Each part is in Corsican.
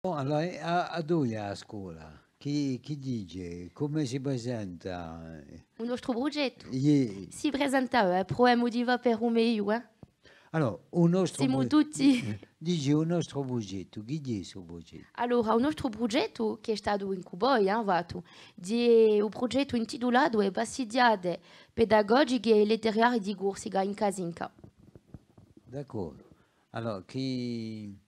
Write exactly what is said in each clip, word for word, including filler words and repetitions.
Bon, allora, eh, à, à duie a scola? Chì, chì dice? Cumu si presenta? U nostru prughjettu? Iè. Si presenta, eh, pruvemu di fà per u megliu, eh. Allora, u nostru... Simu pru-, tutti. Dici u nostru prughjettu, chì hè stu prughjettu? Allora, u nostru prughjettu, chì hè statu incubatu, eh, fattu, hè u prughjettu intitulatu E passighjate pedagogiche è litterarie di Corsica in Casinca. D'accordu. Allora, chì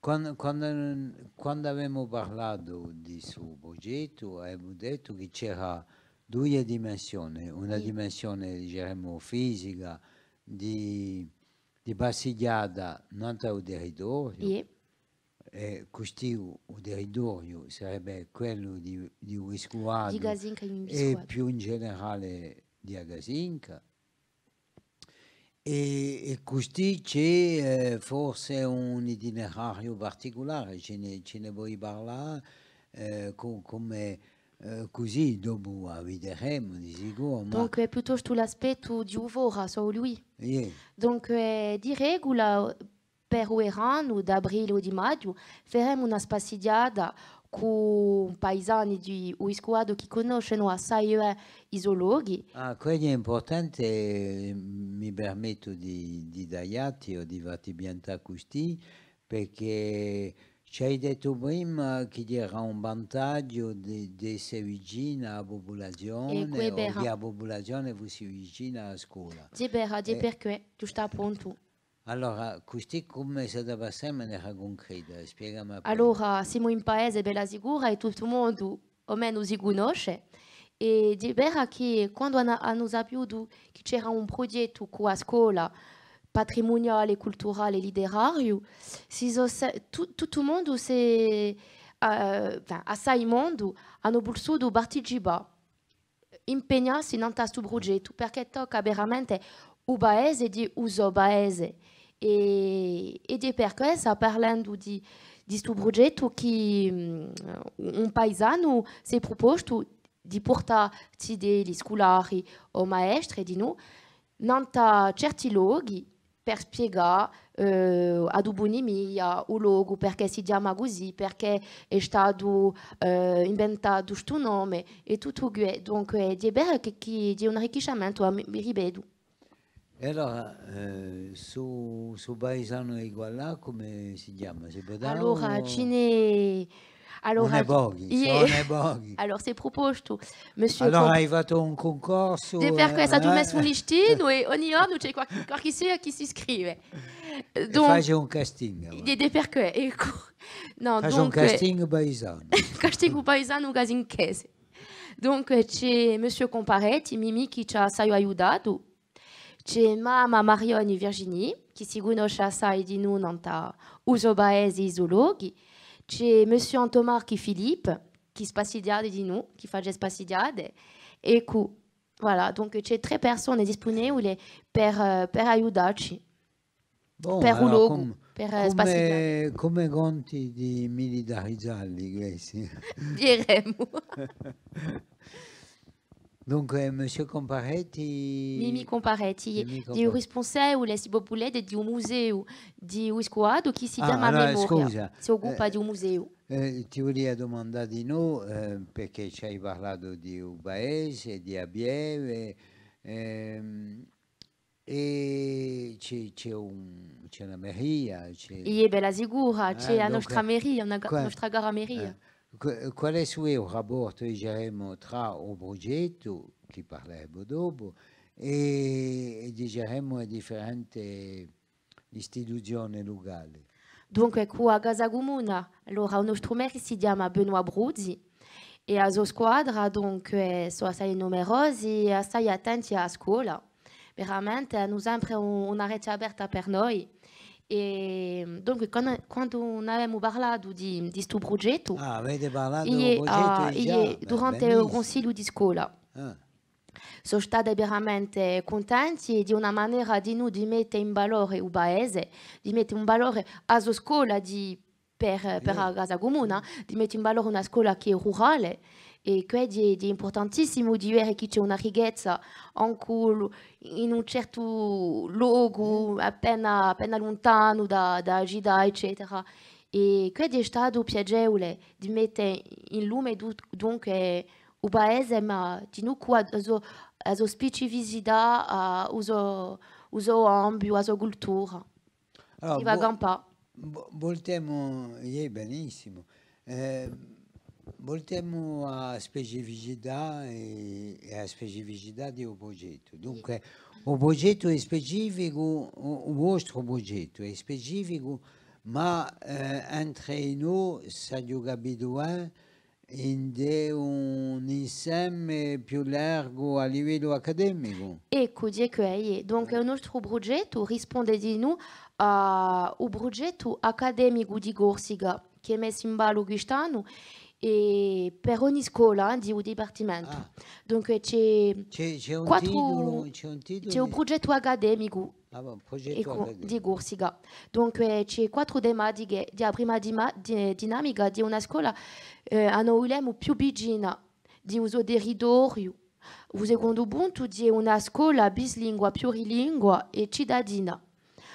Quandu, quandu, quandu avemu parlatu di stu prughjettu, avemu dettu chì c'era duie dimensione, una dimensione, diceremu, fisica di, di passighjata nant'à u territoriu, è custì u, u territoriu sarebbe quellu di, di u Viscuvatu è più in generale di a Casinca. È, è custì ci hè, eh, forse un itinerariu particulare, ci ne, ci ne voli parlà, eh, cu-, cume, eh, cusì dopu a videremu di sicuru, ma... Donc, hè piuttostu l'aspettu di u fora, solu. Iè. Donc, eh, di regula, per u veranu, d'aprile o di maghju, feremu una spassighjata cù paisani di u Viscuvatu chì cunnoscenu assai, eh, i so lochi. Ah, quellu hè impurtante, mi permettu di, di tagliatti o di fatti piantà custì, perchè ci hai dettu prima chì c'era un vantaghju di, d'esse vicinu à a pupulazione, o chì a pupulazione fussi vicina à a scola. Hè vera, hè perchè, ghjustappuntu. Allora, custì cume s'hà da passà in manera cuncreta? Spiegami appena. Allora, simu in paese, bella sicura, è tuttu u mondu, o menu, si cunnosce. È hè vera chì quandu anu, anu sapiutu chì c'era un prughjettu cù a scola, patrimuniale, culturale, litterariu, si sò se-, tu-, tuttu u mondu s'hè, eh, enfin, assai mondu anu vulsutu participà, impegnassi nant'à stu prughjettu, perchè tocca veramente u paese di u so paese. È, è hè per quessa, parlendu di, di stu prughjettu, chì, mm, un paisanu s'hè prupostu di purtà zitelli, sculari o maestre dinù, nant'à certi lochi, per spiegà, eh, a tupunimia, u locu, perchè si chjama cusì, perchè hè statu, eh, inventatu stu nome, è tuttu què. Dunque, hè vera chì, chì hè un arricchiscimentu, mi, mi ripetu. È allora, eh, stu, stu paisanu di quallà, cume si chjama? Si pò dà... Allora, ci n'hè Allora, ùn hè pochi, iè, sò ùn hè pochi. Allora, s'hè prupostu, monsieur... Allora, hai fattu un cuncorsu, eh? Hè per quessa, aghju messu un listinu è ogni ghjornu ci hè qualchissia chì s'iscrive. È dunque, faci un casting, allora. Hè, hè per què, eccu. Nò, dunque, faci un casting paisanu. Casting paisanu casinchese. Dunque, ci hè monsieur Comparetti, Mimì, chì ci hà assai aiutatu. Ci hè mamma Marioni Virginie, chì si cunnosce assai dinù nant'à u so paese è i so lochi. Ci hè monsieur Antomarchi Philippe, chì spassighjate dinù, chì face spassighjate. Eccu, voilà, donc ci hè trè persone dispunibile per, eh, per aiutacci. Bon, per u locu, per, eh, spassighjate. Cume, cume conti di militarizalli questi? Videremu. Dunque, monsieur Comparetti... Mimì Comparetti, Mimì Comparetti, hè u rispunsevule, s'è vo vulete, di u museu di u Viscuvatu, chì si chjama... Ah, allora, Memoria. Scusa, s'occupa, eh, di u museu. Eh, ti vulia dumandà dinù, eh, perchè ci hai parlatu di u paese, di a pieve, ehm, È ci hè, ci hè un, ci hè una meria, ci hè... Iè, bella sicura, ci hè a nostra meria, una ga-, nostra cara meria. Eh, dunque, eh, quale hè u rapportu, diceremu, trà u prughjettu, chì parleremu dopu, è, è, diceremu, e differente istituzione lucale? Dunque, cù a Casa Cumuna, allora, u nostru merre si chjama Benoît Bruzzi, è a so squadra, dunque, sò assai numerosi è assai attenti à a scola. Veramente, anu sempre un, una rete aperta per noi. È, dunque, quandu, quandu n'avemu parlatu di, di stu prughjettu, ah, avete parlatu di u prughjettu, ah, iè, durante u cunsigliu di scola. Ah. Sò stati veramente cuntenti di una manera dinù di mette in valore u paese, di mette in valore a so scola di, per, per a Casa Cumuna, di mette in valore una scola chì hè rurale, è què hè, hè impurtantissimu di vede chì ci hè una ricchezza ancu in un certu locu appena, appena luntanu da, da a cità, eccetera. È què hè statu piacevule di mette in lume du-, dunque u paese, ma dinù cù a, a so, a so specificità, a, u so, u so ambiu, a so cultura. Allora, si và à vo-, campà. Vo-, voltemu, iè, benissimu. Eh, voltemu à a specificità è, è à a specificità di u prugettu. Dunque, u prugettu hè specificu, u, u vostru prugettu hè specificu, ma, eh, entre noi, s'aghju capitu, eh, ind'è un inseme più largu à livellu accademicu. Eccu, dicu eiu. Dunque, u nostru prugettu risponde dinù à u prugettu accademicu di Corsica, chì hè messu in ballu quist'annu, è per ogni scola, eh, di u dipartimentu. Ah. Dunque, ci hè, ci hè un quattru titulu, ci hè un titulu ci hè un di prugettu accademicu. Ah, bon, prugettu, eccu, accademicu di Corsica. Dunque, ci hè quattru tematiche. Di a prima dima-, di-, dinamica, di una scola, eh, a no vulemu più vicina di u so territoriu. U secondu puntu, di una scola bislingua, plurilingua è citadina.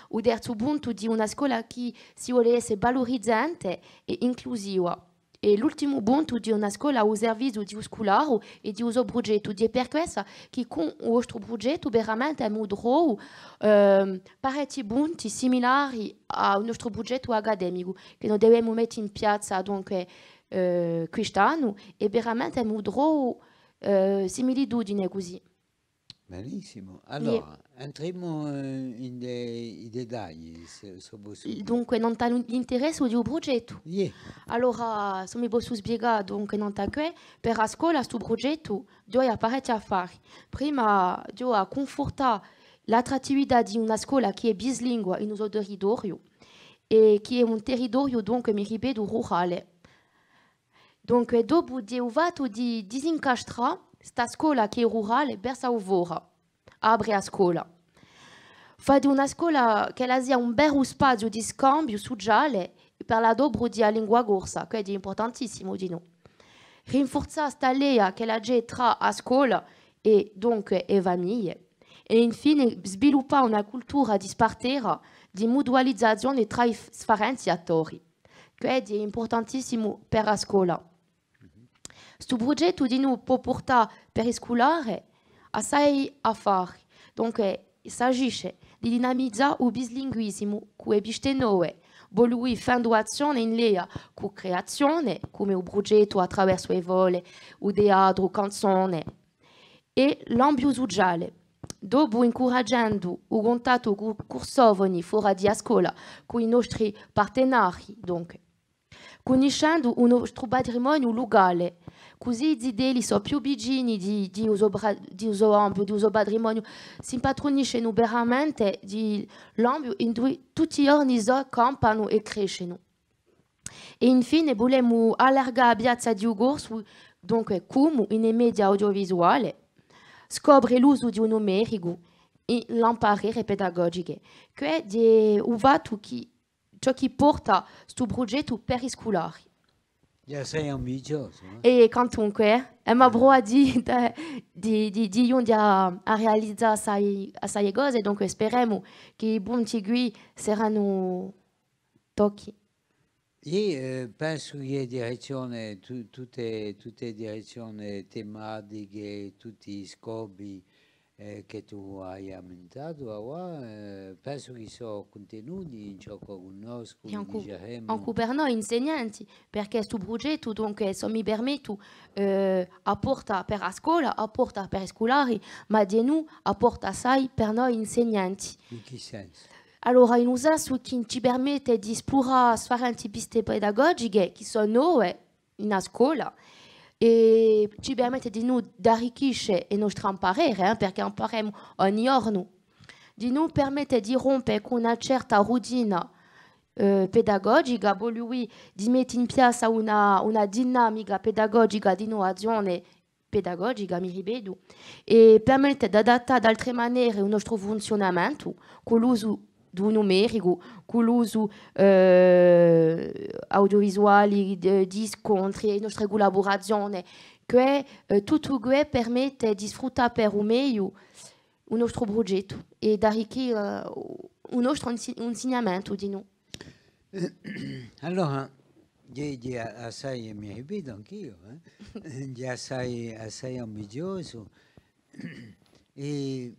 U terzu puntu, di una scola chì si vole esse valurizante è inclusiva. È l'ultimu puntu, di una scola à u serviziu di u sculare è di u so prugettu. Hè per quessa chì cù u vostru prugettu veramente emu trovu, ehm, parechji punti similari à u nostru prugettu accademicu, chì no devemu mette in piazza, dunque, eh, quist'annu, è veramente emu trovu, eh, similitudine cusì. Benissimu. Iè. Allora, entremu, eh, in de-, i dettagli, s'è, s'è possu dì. Dunque, nant'à l'in-, l'interessu di u prugettu. Iè. Allora, s'o mi possu spiegà, dunque, nant'à què, per a scola, stu prugettu, ghjova à parechji affari. Prima, ghjova à cunfurtà l'attrattività di una scola chì hè bislingua in u so territoriu, è chì hè un territoriu, dunque, mi ripetu, rurale. Dunque, dopu, ghjè u fattu di disincastrà sta scola chì hè rurale versu u fora, apre a scola. Fà di una scola ch'ella sia un veru spaziu di scambiu suciale per l'adopru di a lingua corsa, chì hè impurtantissimu dinù. Rinfurzà sta leia ch'ella ghjè trà a scola è, dunque, e famiglie. È infine, sviluppà una cultura di spartera, di mutualizazione trà i f-, sfarenti attori. Què hè impurtantissimu per a scola. Stu prugettu dinù pò purtà per i sculare assai affari. Dunque, s'agisce di dinamizà u bislinguisimu cù e piste nove, vogliu dì fendu azzione in leia cù creazione, cum'è u prugettu attraversu e fole, u teatru, canzone, è l'ambiu suciale, dopu incuragendu u cuntattu cù cursofoni fora di a scola, cù i nostri partenarii, dunque. Cunniscendu u nostru patrimoniu lucale, cusì i zitelli sò più vicini di, di u so pra-, di u so ambiu, di u so patrimoniu, s'impatruniscenu veramente di l'ambiu induve tutti i ghjorni sò campanu è crescenu. È infine vulemu allargà a piazza di u corsu, dunque, cumu in i media audiovisuale, scopre l'usu di u numericu in l'amparere pedagogiche, chì hè u fattu chì, ciò chì porta stu prugettu per i sculari. Hè assai ambiziosu, eh? È quantunque, eh, emu a prova di, di, di, di ghjunghje à, à realizà assai, assai cose, dunque speremu chì i punti quì seranu tocchi. Iè, eh, pensu chì e direzzione, tu-, tutte, tutte e direzzione tematiche, tutti i scopi, eh, chì tù ai ammentatu avà, eh, pensu chì sò cuntenuti in ciò chì cunnoscu, è ancu, diceremu, ancu per noi insegnanti, perchè stu prugettu, dunque, s'o mi permettu, eh, a porta per a scola, a porta per i sculari, ma dinù a porta assai per noi insegnanti. In chì sensu? Allora, in u sensu chì ci permette di splurà sfarenti piste pedagogiche chì sò nove in a scola è ci permette dinù d'arricchisce e nostre amparere, eh, perchè amparemu ogni ghjornu, dinù permette di rompe cù una certa rutina, eh, pedagogica, vogliu dì, di mette in piazza una, una dinamica pedagogica d'innuvazione pedagogica, mi ripetu, è permette d'adattà d'altre manere u nostru funziunamentu, cù l'usu di u numericu, cù l'usu, eh, audiovisuali, di, di scontri, e nostre cullaburazione, chì, eh, tuttu què permette di sfruttà per u megliu u nostru prugettu è d'arricchì, eh, u nostru insi-, insignamentu dinù. Allora, ghjè, ghjè assai, mi ripetu anch'eiu, eh? Ghjè assai, assai ambiziosu. È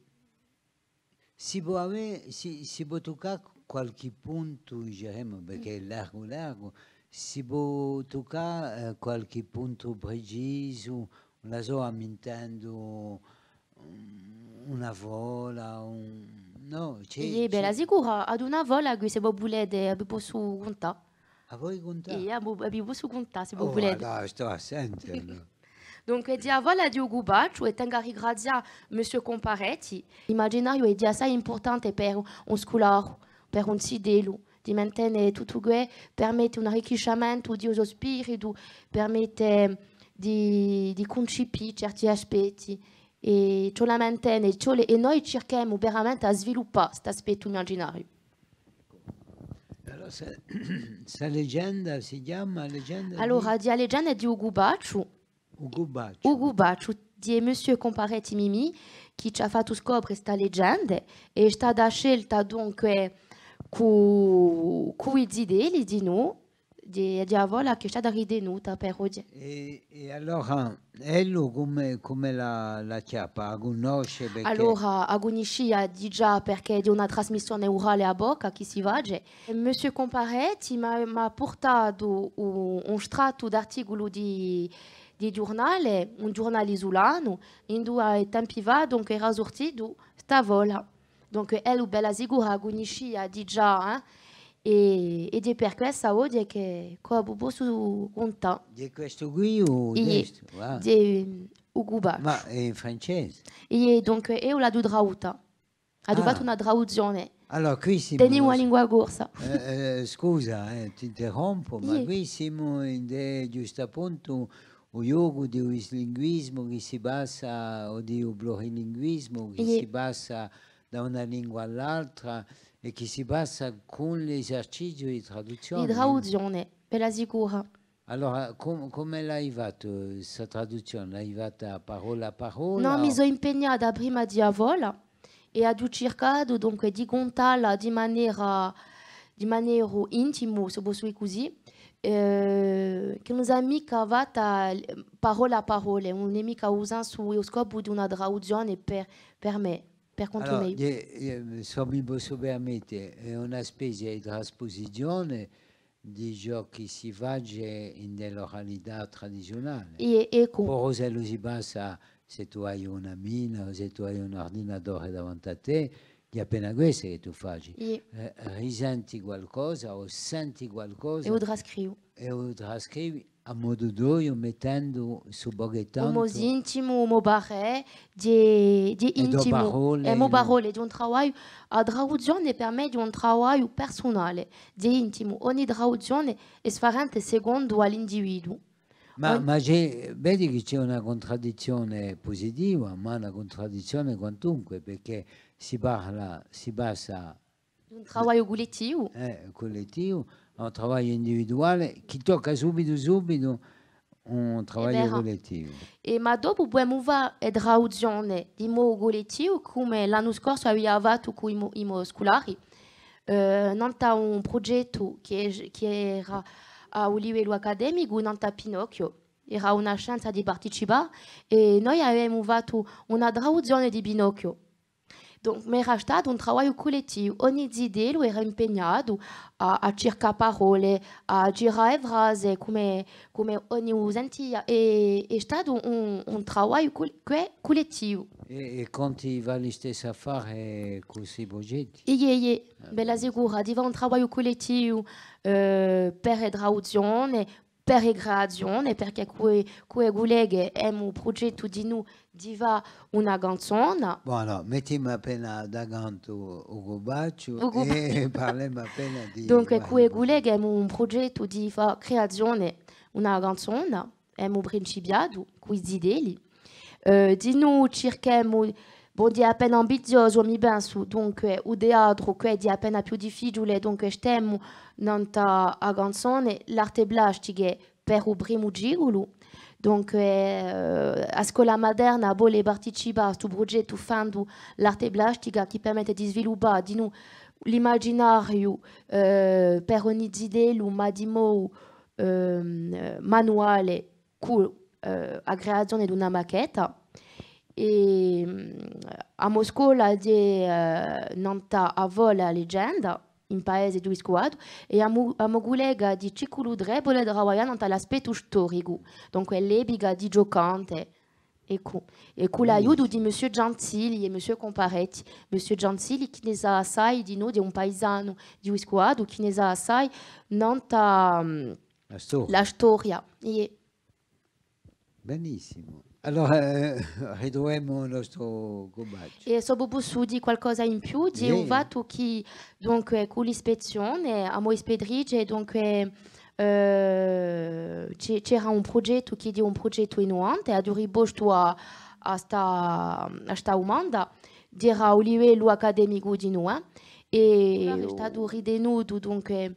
si pò avè, si, si pò tuccà qualchì puntu, diceremu, perchè hè largu, largu, si pò tuccà, eh, qualchì puntu precisu, ùn la sò, ammintendu, mm, una fola, un, nò, ci hè, iè, ci hè. Bella sicura, ad una fola, quì, s'è vo vulete, a vi possu cuntà. A voli cuntà? Iè, a vo-, a vi possu cuntà, s'è vo vulete. Oh, allora, stò à sente, allora. Dunque, ghjè a fola di u Gubacciu, è tengu à ringrazià Monsieur Comparetti. L'imaginariu hè assai impurtante per un scularu, per un zitellu, di mantene tuttu què, permette un arricchiscimentu di u so spiritu, permette di, di cuncipì certi aspetti, è ci vole à mantene, ci vole, è noi circhemu veramente à sviluppà st'aspettu imaginariu. Allora, sta, sta legenda si chjama legenda di... Allora, ghjè a legenda di u Gubacciu. U Gubacciu. U Gubacciu, di Monsieur Comparetti Mimì, chì ci hà fattu scopre sta legenda, è hè stata scelta dunque cù, cù i zitelli dinù, di, di a fola chì hè stata ritenuta per oghje. È, è allora, ellu cume, cume l'hà, l'hà chjappa, a cunnosce, perchè... Allora, a cunniscia digià perchè hè una trasmissione urale à bocca chì si face. È Monsieur Comparetti m'hà, m'hà purtatu u-, un strattu d'articulu di, di ghjurnale, un ghjurnale isulanu, induve tempi fà, dunque, era surtitu sta fola. Donc, ellu, bella sicura, a cunniscia digià, eh? È, è ghjè per quessa oghje chì, chì a vi possu cuntà. Di questu quì o... Iè, di questu? Ah. Di, mm, u Gubacciu. Ma hè in francese? Iè, donc, eiu l'aghju traduta. Aghju fattu una traduzzione. Allora, quì simu... Tenimu a lingua corsa. Eh, eh, scusa, eh, t'interrompu, ma quì simu in de, ghjustappuntu, u ghjocu di u bislinguisimu chì si passa, o di u plurilinguisimu chì si passa da una lingua à l'altra è chì si passa cù l'eserciziu di traduzzione. Di traduzzione, bella sicura. Allora, cum-, cume l'hai fattu sta traduzzione? L'hai fatta parolla à parolla? Nò, mi sò impegnata prima di a fola è aghju circatu, dunque, di cuntalla di manera, di maneru intimu, s'o possu dì cusì, eh, chì ùn s'hè micca fatta, eh, parolla à parolla, ùn hè micca u sensu è u scopu d'una traduzzione per, per mè, per contu meiu. Allora, eh, eh, s'o mi possu permette, hè una spezia di traspusizione di ciò chì si face in l'oralità tradiziunale. Iè, eccu. Puru s'ellu si passa, s'è tù hai una mina o s'è tù hai un urdinatore davanti à tè, hè appena questu chì tù faci. Iè. Eh, risenti qualcosa o senti qualcosa. È u trascrivi. È u trascrivi à modu toiu, mettendu ssu pocu è tantu. U mo sintimu, u mo parè, di, di intimu. È e to parolle, è e mo parolle, di un travagliu, a traduzzione per mè hè un travagliu persunale, di intimu. Ogni traduzzione hè sfarente secondu à l'individuu. Ma, ma ci hè, vedi chì ci hè una cuntradizzione pusitiva, ma una cuntradizzione quantunque, perchè si parla, si passa d'un travagliu cullettivu. Eh, cullettivu, à un travagliu individuale, chì tocca subitu, subitu un travagliu cullettivu. È ma dopu pudemu fà e traduzzione di modu cullettivu, cum'è l'annu scorsu avia fattu cù i mo, i mo sculari, eh, nant'à un prugettu chì, chì era à u livellu accademicu, nant'à Pinocchio. Era una scianza di participà, è noi avemu fattu una traduzzione di Pinocchio. Donc, ma era statu un travagliu cullettivu, ogni zitellu era impegnatu à, à circà parolle, à girà e frase, cum'è, cum'è ogni u sentia, è, hè statu un, un travagliu cul-, cullettivu. È, è quanti fà listessu affare cù sti prugetti? Iè, iè, bella sicura, di fà un travagliu cullettivu, eh, per e traduzzione, per e creazione, perchè cù e, cù e culleghe emu u prugettu dinù di fà una canzona. Bon, allora, mettimu appena da cantu u Gubacciu è parlemu appena di... Dunque, cù e culleghe emu un prugettu di fà creazione una canzona, emu principiatu cù i zitelli. Eh, dinù circhemu, bon, hè appena ambiziosu, mi pensu, dunque, u teatru, què hè appena più difficiule, dunque, stemu nant'à a canzone, l'arte plastiche per u primu ciculu. Dunque, eh, a scola materna vole participà à stu prughjettu fendu l'arte plastica chì permette di sviluppà dinù l'imaginariu, eh, per ogni zitellu, ma di modu, ehm, manuale, cù, eh, a creazione d'una maquetta. È, mm, a mo scola hè, eh, nant'à a fola leggenda, in paese di Viscuvatu, è a mo, a mo cullega di Ciculu trè vole travaglià nant'à l'aspettu storicu, dunque l'epica di Ghjocante, eccu, è cù l'aiutu di Monsieur Gentili è Monsieur Comparetti. Monsieur Gentili, chì ne sà assai dinù, hè un paisanu di Viscuvatu, chì ne sà assai nant'à, mm, a storia. A storia, iè. Benissimu. Allora, eh, ritruvemu u nostru Gubacciu. È s'o possu dì qualcosa in più, di un fattu chì, dunque, cù l'ispezzione, a mo ispettrice, dunque, eh, ci, c'era un prughjettu chì hè un prughjettu innovante, aghju rispostu à, à sta, à sta dumanda, era à u livellu accademicu dinù, eh, è hè statu ritenutu, dunque,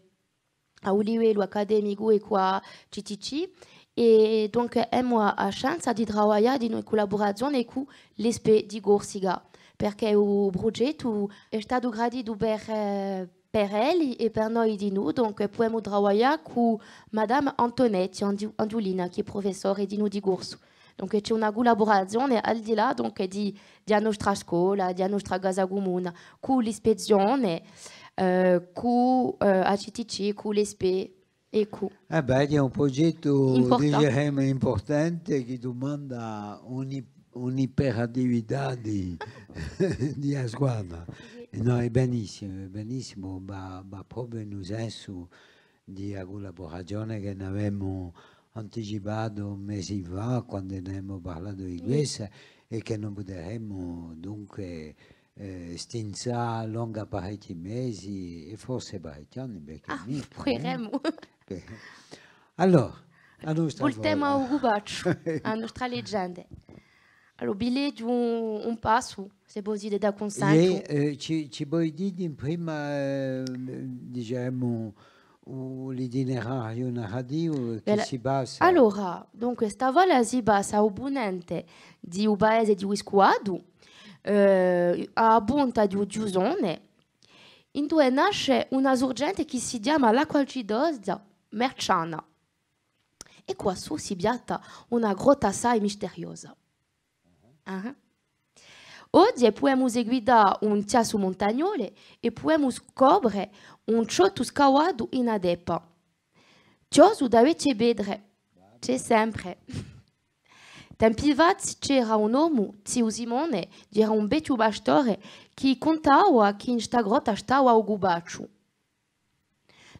à u livellu accademicu è cù a C T C, è donc emu a, a chance di travaglià dinù in cullaburazione cù l'ESPE di Corsica, perchè u prughjettu hè statu graditu per, eh, per elli è per noi dinù, donc pudemu travaglià cù Madame Antonetti Andu-, Andulina, chì hè prufessore dinù di corsu. Donc, ci hè una cullaburazione al di là, donc, di, di a nostra scola, di a nostra casa cumuna, cù l'ispezzione, eh, cù, eh, a C T C, cù l'ESPE, eccu. Eh bè, hè un prughjettu, diceremu, impurtante, chì dumanda un'i-, un'iperattività di, di a squadra. Iè. Nò, hè benissimu, hè benissimu, ma, ma propiu in u sensu di a cullaburazione chì n'avemu anticipatu mesi fà, quandu n'avemu parlatu di quessa, è chì no puderemu dunque, eh, stinzà longa parechji mesi è forse parechji anni, perchè micca, eh? Pruveremu. Bè. Allora, a nostra... Vultemu à u Gubacciu, a nostra leggenda. Allora, vi leghju un, un passu, s'è vo site d'accunsentu. Iè, eh, ci, ci poi dì in prima, eh, diceremu, u, l'itinerariu narrativu chì si passa. Allora, dunque, sta fola si passa à u punente di u paese di Viscuvatu, eh, à a punta di u Ghjusone, induve nasce una surgente chì si chjama l'Acqua Acidosa Merciana. È quassù si piatta una grotta assai misteriosa. Ah. Oghje pudemu seguità un chjassu muntagnolu è pudemu scopre un ciottu scavatu in a teppa. Chjosu da vechje petre, ci hè sempre. Tempi fà c'era un omu, ziu Simone, era un vechju pastore, chì cuntava chì in sta grotta stava u Gubacciu.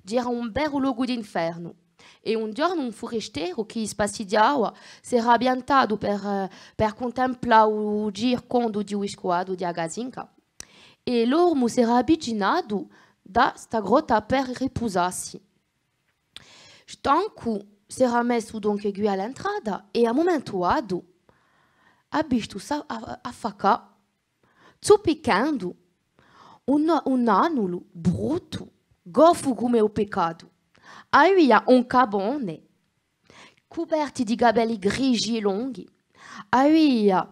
Era un veru locu d'infernu. È un ghjornu un furesteru chì spassighjava s'era piantatu per, eh, per cuntemplà u circondu di u Viscuvatu di a Casinca. È l'omu s'era avvicinatu da sta grotta per ripusassi. Stancu, s'era messu dunque quì à l'entrata è à mumentu datu hà vistu s'a-, a-, affaccà zuppichendu, un, un nanulu bruttu, goffu cum'è u peccatu. Avia un capone, cuperti di capelli grisgi è longhi, avia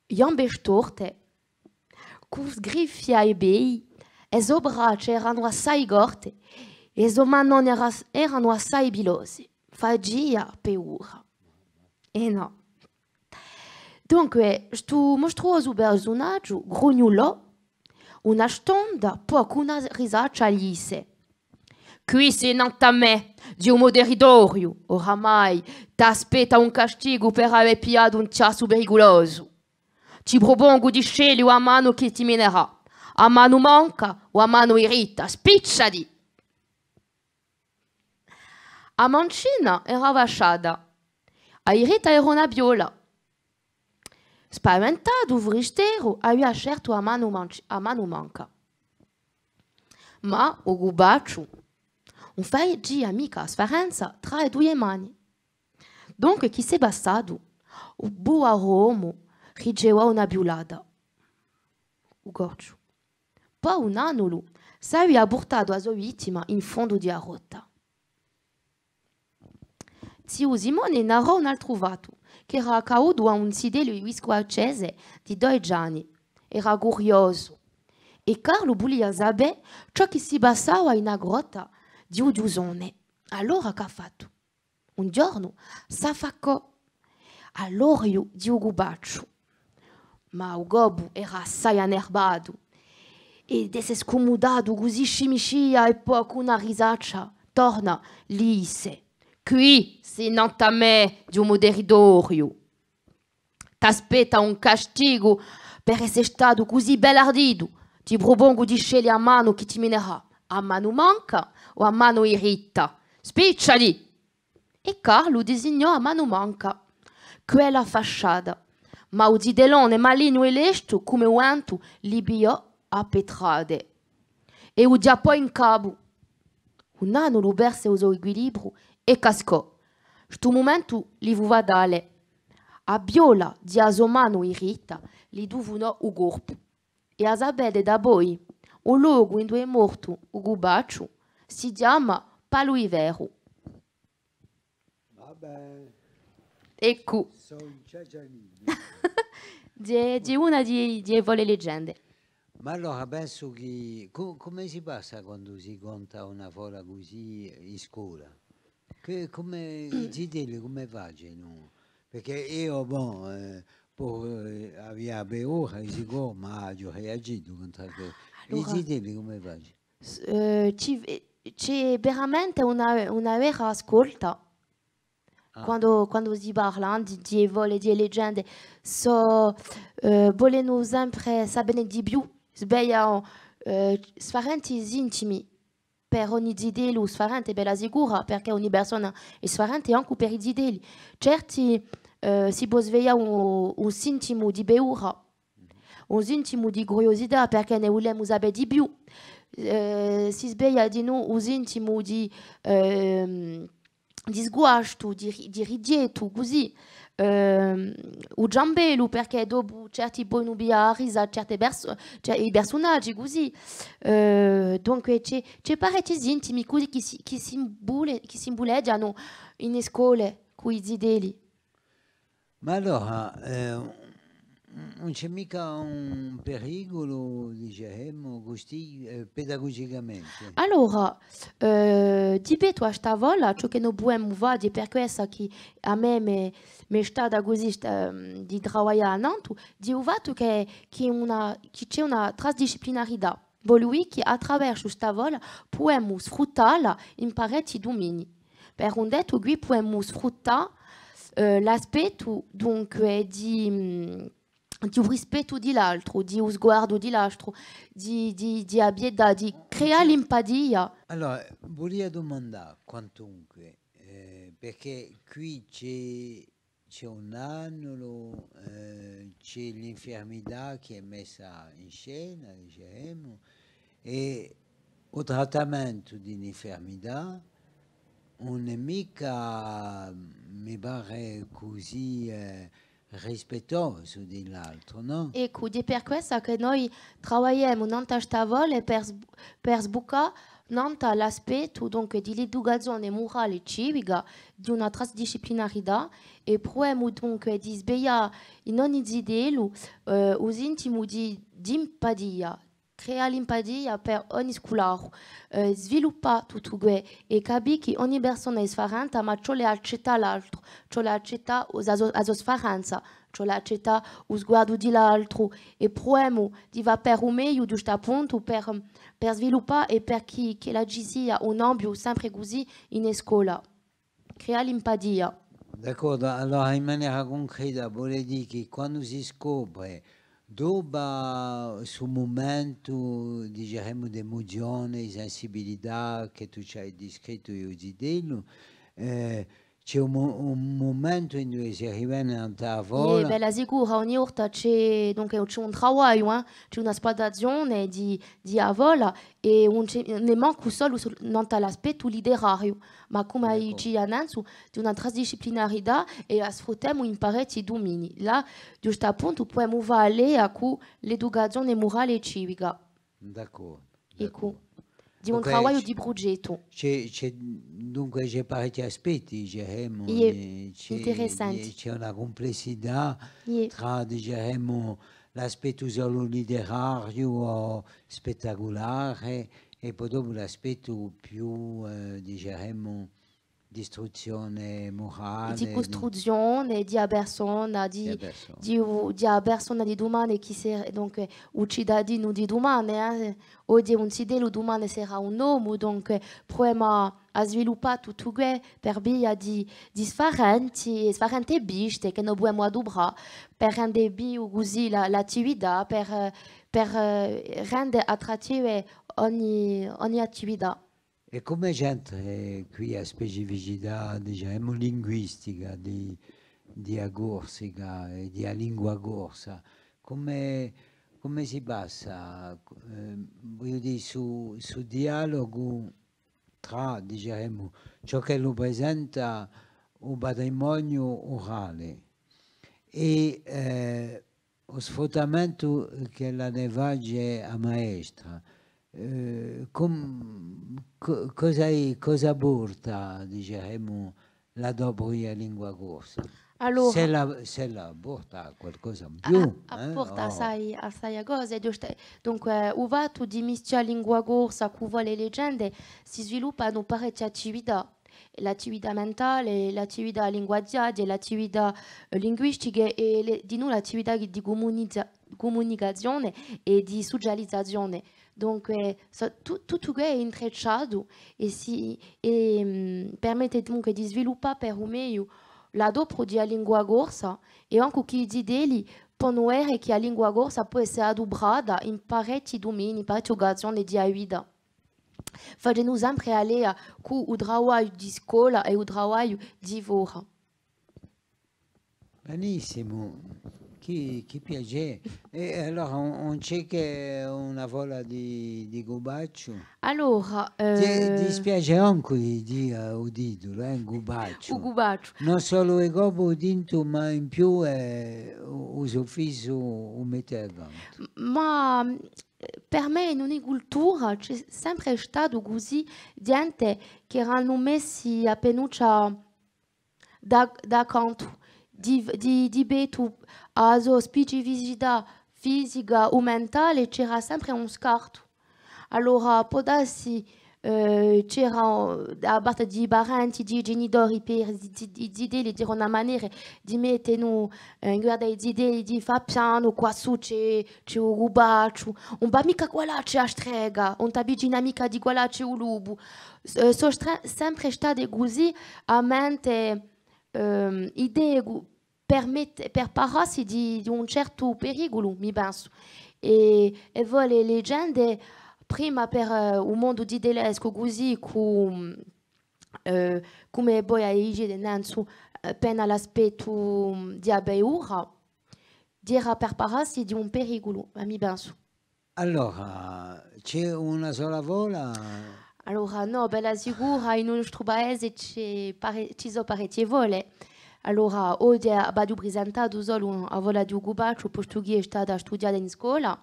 ghjambe storte, cù sgriffi à i pedi, è e so braccia eranu assai corte, è e so manone era-, eranu assai pilose. Facia paura. È nò. Dunque, stu mustruosu persunagiu grugnulò una stonda, po cù una risaccia disse: Quì sì nant'à mè, hè u mo territoriu, oramai t'aspetta un castigu per avè pigliatu un chjassu periculosu. Ti prupongu di sceglie a manu chì ti minerà, a manu manca o a manu diritta, spicciati! A mancina era vasciata, a diritta era una viola. Spaventatu, u furesteru avia sceltu a manu manci-, a manu manca. Ma u Gubacciu ùn facia micca a sfarenza trà e duie mani. Dunque chì s'hè passatu? U povaru omu ricevia una viulata. U corciu. Po u nanulu s'avia purtatu a so vittima in fondu di a grotta. Ziu Simone narrò un altru fattu, ch'era accadutu à un zitellu di Viscu Accese di dodeci anni. Era curiosu. È Carlu vulia sapè ciò chì si passava in a grotta di u Ghjusone. Allora ch'hà fattu? Un ghjornu s'affaccò à l'orlu di u Cubacciu. Ma u gobbu era assai annerbatu è d'esse scumudatu cusì scimiscia è po cù una risaccia torna li disse: Quì sì nant'à mè, di u mo territoriu. T'aspetta un castigu per esse statu cusì bellu arditu. Ti prupongu di sceglie a manu chì ti minerà, a manu manca o a manu diritta. Spicciati! È Carlu disignò a manu manca, quella fasciata. Ma u zitellone, malignu è lestu cum'è u ventu, li pigliò à petrate è u chjappò in capu. U nannu lu perse u so equilibriu è cascò. Stu mumentu li fù fatale. A piola di a so manu diritta li tufunò u corpu. È a sapete dapoi, u locu induve hè mortu u Cubacciu si chjama Palu di Ferru. Vabbè. Eccu. Sò in Ciacianina. Hè, hè una di, di e fole leggende. Ma allora pensu chì, cu-, cumu si passa quandu si conta una fola cusì in scola? Chì, cumu i zitelli, cumu facenu? Perchè eiu, bon, eh, po, eh, avia paura, di sicuru, ma aghju reagitu contr'à què. I zitelli cumu facenu? S-, eh, ci, eh, ci hè veramente una, una vera ascolta. Ah. Quandu, quandu si parla, eh, di, di e fole, di e leggende, sò, eh, volenu sempre sapene di più, sveglianu, eh, sfarenti sintimi per ogni zitellu sfarente, bella sicura, perchè ogni persona hè sfarente, ancu per i zitelli. Certi, eh, si pò sveglià un, un sintimu di paura, un sintimu di curiosità, perchè ne vulemu sapè di più. Eh, si sveglia dinù un sintimu di, ehm, di sguastu, di ri-, di righjettu, cusì, ehm, u ciambellu, perchè dopu certi ponu piglià à risa certe perso-, cioè, i persunaghji, cusì. Eh, dunque, ci hè, ci hè parechji sintimi, cusì, chì si, chì simbule-, chì simbuleghjanu in e scole, cù i zitelli. Ma allora, eh, ùn ci hè micca un periculu, dicemu cusì, eh, pedagogicamente? Allora, eh, di pettu à sta fola, ciò chì no pudemu fà, hè per quessa chì à mè m'hè, m'hè stata cusì sta-, di travaglià nantu, hè u fattu chì, chì una, chì ci hè una trasdisciplinarità. Vogliu dì chì attraversu sta fola pudemu sfruttalla in parechji duminii. Per un dettu, quì pudemu sfruttà, eh, l'aspettu, dunque, di, mm, di u rispettu di l'altru, di u sguardu di l'altru, di, di, di a pietà, di creà l'empatia. Allora, vulia dumandà, quantunque, eh, perchè quì ci hè ci hè un annulu, eh, ci hè l'infirmità chì hè messa in scena, dicemu, è u trattamentu di l'infirmità ùn hè micca, mi pare, cusì, eh, rispettosu di l'altru, nò? Eccu, hè per quessa chì noi travagliemu nant'à sta fola per sb-, per sbuccà nant'à l'aspettu, dunque, di l'educazione murale è civica, di una trasdisciplinarità, è pruvemu, dunque, di sveglià in ogni zitellu, eh, u sintimu di, d'empatia, creà l'empatia per ogni scularu, eh, sviluppà tuttu què è capì chì ogni persona hè sfarenta, ma ci vole à accettà l'altru, ci vole à accettà a so, a so sfarenza, ci vole à accettà u sguardu di l'altru, è pruvemu di fà per u megliu, ghjustappuntu, per, per sviluppà è per chì, ch'ella ci sia un ambiu sempre cusì in e scola. Creà l'empatia. D'accordu, allora in manera cuncreta vole dì chì quandu si scopre, dopu stu mumentu, diceremu, d'emuzione, di sensibilità chì tù ci ai discrittu, u zitellu, eh, ci hè un mu-, un mumentu induve si rivene à a fola. Iè, bella sicura, ogni volta ci hè, dunque, ci hè un travagliu, eh, ci hè una splutazione di, di a fola, è ùn ci hè, ùn hè mancu solu sul, nant'à l'aspettu literariu, ma cum'è dicia nanzu, di una trasdisciplinarità è a sfruttemu in parechji duminii. Là, ghjustappuntu, pudemu fà a leia cù l'educazione murale è civica. D'accordu. Eccu. D'accordu. di un travagliu di prugettu. Ci hè, ci hè, dunque, ci hè parechji aspetti, dicemu, iè, ci hè, interessanti, ci hè una cumplessità, iè, trà, dicemu, l'aspettu solu literariu o spettaculare, è po dopu l'aspettu più, eh, dicemu, d'istruzzione murale, di custruzzione di a persona, di, di a persona di dumane, chì serà, dunque, u citadinu di dumane, eh, oghje hè un zitellu, dumane serà un omu, dunque, pruvemu à, à sviluppà tuttu què per via di, di sfarenti, sfarente piste chì no pudemu aduprà per rende vivu cusì la, l'attività, per, per, eh, rende attrattive ogni, ogni attività. È cumu c'entra, eh, quì a specificità, dicemu, linguistica di, di a Corsica è di a lingua corsa? Cumu, cumu si passa, eh, vogliu dì, stu, stu dialogu trà, dicemu, ciò ch'ellu presenta u patrimoniu urale è, eh, u sfruttamentu ch'ella ne face a maestra, eh, cum-, co-, cosa hè, cosa porta, dicemu, l'adopru di a lingua corsa? Allora, s'ella, s'ella porta qualcosa in più, a, a, eh? Porta assai, assai cose, ghjustu. Dunque, u fattu di mischjà a lingua corsa cù fole è legende, si sviluppanu parechje attività. L'attività mentale, l'attività linguaghjaghja, l'attività, eh, linguistiche è le, dinù l'attività di cumuniza-, cumunicazione è di sucializazione. Dunque, sò, tu-, tuttu què hè intrecciatu è si, è, mm, permette dunque di sviluppà per u megliu l'adopru di a lingua corsa è ancu chì i zitelli ponu vede chì a lingua corsa pò esse aduprata in parechji dumenii, in parechje occasione di a vita. Facendu sempre a lea cù u travagliu di scola è u travagliu di fora. Benissimu, chì, chì piacè. È allora ùn, ùn ci hè chè una fola di, di Gubacciu? Allora, eh, dispiace ancu di, di, eh, u titulu, eh, Gubacciu. U Gubacciu. Ùn solu hè copu u tintu, ma in più, eh, u, u suffissu u mette accantu. M-, ma, eh, per mè in ogni cultura ci hè sempre statu cusì ghjente chì eranu messi appinuccia da, da cantu, di, di, di pettu à a so specificità fisica o mentale, c'era sempre un scartu. Allora, pò dassi, eh, c'era, eh, da parte di i parenti, di i genitori, per i, i, i zitelli, era una manera di mette in, eh, in guardia i zitelli, di fà pianu, quassù ci hè, ci hè u Gubacciu, ùn và micca quallà, ci hè a strega, ùn t'avvicina micca di quallà, ci hè u lupu. S-, eh, sò stre-, sempre state cusì à mente, ehm, idee cu-, per mette, per parassi di, di un certu periculu, mi pensu. È, è fole è legende, prima per, eh, u mondu zitellescu, cusì cù, eh, cum'è voi a dicite nanzu, eh, appena l'aspettu di a paura, era per parassi di un periculu, à mi pensu. Allora, ci hè una sola fola? Allora, nò, bella sicura, in u nostru paese ci hè pare-, ci sò parechje fole. Allora, oghje aghju prisentatu solu a fola di u Gubacciu, postu chì hè stata studiata in scola,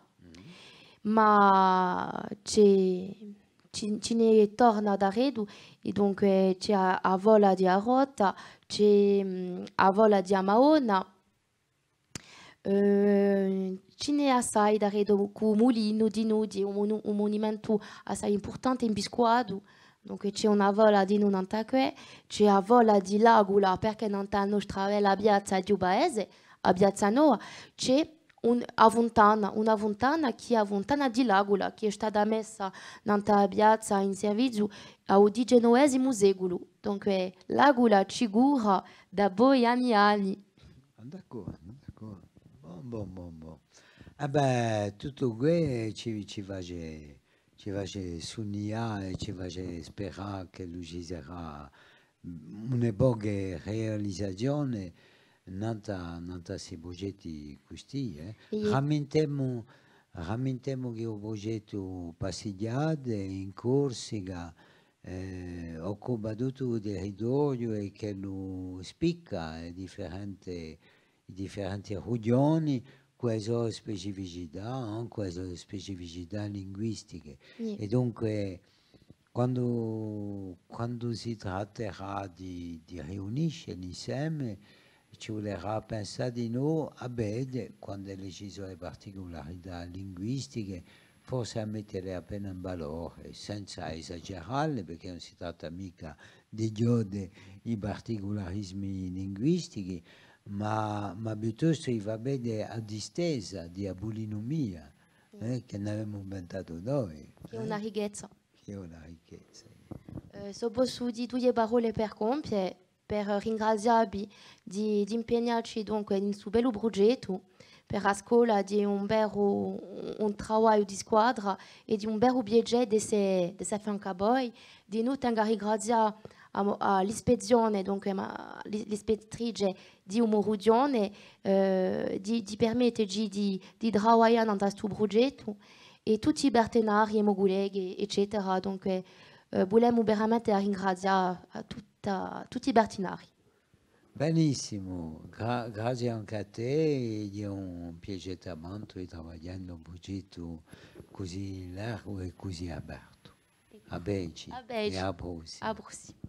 ma ci, ci, ci ne torna daretu, è dunque ci hè a, a fola di a Grotta, ci hè, mm, a fola di a Madonna, eh, ci n'hè assai daretu cù u Mulinu di Nudi, un monu-, un munimentu assai impurtante, impiscuatu. Dunque, ci hè una fola dinù nant'à què, ci hè a fola di l'Acula, perchè nant'à a nostra bella piazza di u paese, a Piazza Nova, ci hè un, a funtana, una funtana chì hè a funtana di l'Acula, chì hè stata messa nant'à a piazza in serviziu à u dicenovesimu seculu. Dunque, l'Acula ci cura dapoi anni è anni. Ah, d'accordu, d'accordu. Bon, bon, bon, bon. Ah bè, tuttu què ci, ci face, ci face sunnià è ci face sperà ch'ellu ci sarà, mm, une poche realizazione nant'à, nant'à sti prugetti custì, eh. Iè. Rammintemu, rammintemu chì u prugettu Passighjate in Corsica, eh, occupa tuttu u territoriu è ch'ellu spicca, eh, differente, i differenti rughjoni, cù e so specificità, eh, cù e so specificità linguistiche. Iè. È dunque, Quandu, quandu si tratterà di, di riunisce l'inseme, ci vulerà pensà dinò à vede, quand'elle ci sò e particularità linguistiche, forse à mettele appena in valore, senza esagerarle, perchè ùn si tratta micca di ghjode i particularismi linguistichi, ma, ma piuttostu di fà vede a distesa di a pulinumia, eh, chì n'avemu inventatu noi, eh? Chì hè una ricchezza. Chì hè una ricchezza. Eh, s'o possu dì duie parolle per compie, per ringrazià vi di, d'impegnacci dunque in stu bellu prugettu, per a scola di un veru, un travagliu di squadra è di un veru piacè d'esse, d'esse affiancà à voi, di noi tenga à ringrazià à, à l'ispezzione, dunque, ma, l'i-, l'ispettrice di u mo rughjone, eh, di, di permetteci di, di travaglià nant'à stu prugettu, è tutti i partenarii, i mo culleghi, eccetera. Dunque, eh, vulemu veramente ringrazià à tutta, tutti i partenarii. Benissimu, gra-, grazie ancu à tè, è hè un piacè tamantu di travaglià in un prugettu cusì largu è cusì apertu. À vedeci. À vedeci. È à a prossima. À a prossima.